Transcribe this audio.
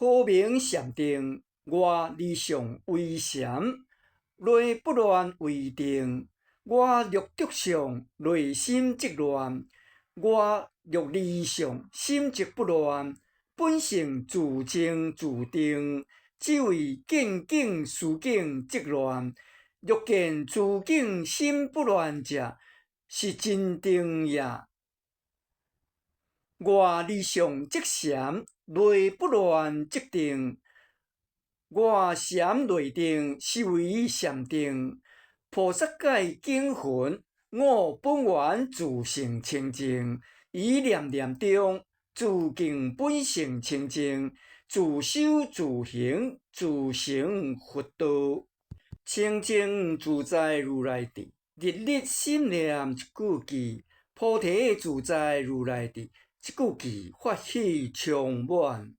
何名禪定？外離相為禪，內不亂為定。外若著相，內心即亂；外若離相，心即不亂。本性自靜自定，只為見境思境即亂。若見諸境心不亂者，是真定也。外離相即禪，內不亂即定。外禪內定，是為禪定。菩薩戒經云：我本願自性清淨，於念念中自見本性清淨，自修自行，自成佛道。清淨自在如來智，日日心念一句偈，菩提自在如來智，這句偈法喜充滿。